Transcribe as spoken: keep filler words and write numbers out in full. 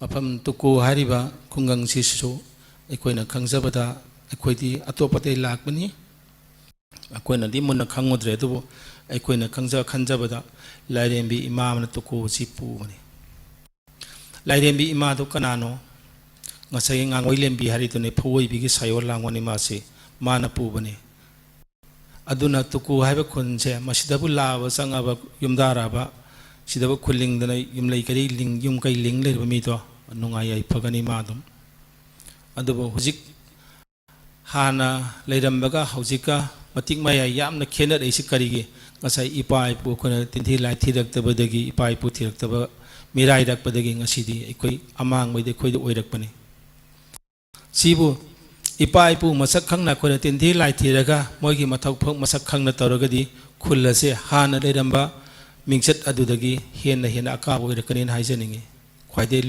ꯃꯐꯝ ꯇꯨꯀꯨ ꯍꯥꯏꯔꯤꯕ ꯈꯨꯡꯒꯪꯁꯤꯁꯨ ꯑꯩꯈꯣꯏꯅ ꯈꯪꯖꯕꯗ, ꯑꯩꯈꯣꯏꯗꯤ ꯑꯇꯣꯞꯄꯗꯒꯤ ꯂꯥꯛꯄꯅꯤ, ꯑꯩꯈꯣꯏꯅꯗꯤ ꯃꯨꯟꯅ ꯈꯪꯉꯨꯗ꯭ꯔꯦ, ꯑꯗꯨꯕꯨ ꯑꯩꯈꯣꯏꯅ ꯈꯪꯖ ꯈꯟꯖꯕꯗ ꯂꯥꯏꯔꯦꯝꯕꯤ ꯏꯃꯥ ꯑꯃꯅ ꯇꯨꯀꯨ ꯑꯁꯤ ꯄꯨꯕꯅꯤ꯫ ꯂꯥꯏꯔꯦꯝꯕꯤ ꯏꯃꯥꯗꯨ ꯀꯅꯥꯅꯣ? ꯉꯁꯥꯏꯒꯤ ꯉꯥꯡꯑꯣꯏ ꯂꯦꯝꯕꯤ ꯍꯥꯏꯔꯤꯗꯨꯅꯤ, ꯐꯧꯑꯣꯏꯕꯤꯒꯤ ꯁꯥꯌꯣꯜ ꯂꯥꯡꯕꯅꯤ ꯃꯥꯁꯤ, ꯃꯥꯅ ꯄꯨꯕꯅꯤ꯫ ꯑꯗꯨꯅ ꯇꯨꯀꯨ ꯍꯥꯏꯕ ꯈꯨꯟꯁꯦ, ꯃꯁꯤꯗꯕꯨ ꯂꯥꯛꯑꯕ, ꯆꯪꯉꯕ, ꯌꯨꯝꯗꯥꯔꯛꯑꯕ, ꯁꯤꯗꯕꯨ ꯈꯨꯜ ꯂꯤꯡꯗꯅ ꯌꯨꯝꯂꯩ ꯀꯔꯤ ꯂꯤꯡ-, ꯌꯨꯝ ꯀꯩ ꯂꯤꯡ ꯂꯩꯔꯕ ꯃꯤꯗꯣ ꯅꯨꯡꯉꯥꯏ ꯌꯥꯏꯐꯒꯅꯤ ꯃꯥ ꯑꯗꯨꯝ꯫ ꯑꯗꯨꯕꯨ ꯍꯧꯖꯤꯛ ꯍꯥꯟꯅ ꯂꯩꯔꯝꯕꯒ ꯍꯧꯖꯤꯛꯀ ꯃꯇꯤꯛ ꯃꯌꯥꯏ ꯌꯥꯝꯅ ꯈꯦꯠꯅꯔꯛꯏꯁꯤ ꯀꯔꯤꯒꯤ? ꯉꯁꯥꯏ ꯏꯄꯥ ꯏꯄꯨ ꯑꯩꯈꯣꯏꯅ ꯇꯤꯟꯊꯤ ꯂꯥꯏ ꯊꯤꯔꯛꯇꯕꯗꯒꯤ, ꯏꯄꯥ ꯏꯄꯨ ꯊꯤꯔꯛꯇꯕ ꯃꯤꯔꯥꯏꯔꯛꯄꯗꯒꯤ ꯉꯁꯤꯗꯤ ꯑꯩꯈꯣꯏ ꯑꯃꯥꯡꯕꯗꯤ ꯑꯩꯈꯣꯏꯗ ꯑꯣꯏꯔꯛꯄꯅꯤ꯫ ꯁꯤꯕꯨ ꯏꯄꯥ ꯏꯄꯨ ꯃꯁꯛ ꯈꯪꯅ ꯑꯩꯈꯣꯏꯅ ꯇꯤꯟꯊꯤ ꯂꯥꯏ ꯊꯤꯔꯒ ꯃꯣꯏꯒꯤ ꯃꯊꯧ ꯃꯁꯛ ꯈꯪꯅ ꯇꯧꯔꯒꯗꯤ ꯈꯨꯜ ꯑꯁꯦ ꯍꯥꯟꯅ ꯂꯩꯔꯝꯕ ꯃꯤꯡꯆꯠ ꯑꯗꯨꯗꯒꯤ ꯍꯦꯟꯅ ꯍꯦꯟꯅ ꯑꯀꯥꯕ ꯑꯣꯏꯔꯛꯀꯅꯤꯅ ꯍꯥꯏꯖꯅꯤꯡꯉꯤ꯫ ꯈ꯭ꯋꯥꯏꯗꯒꯤ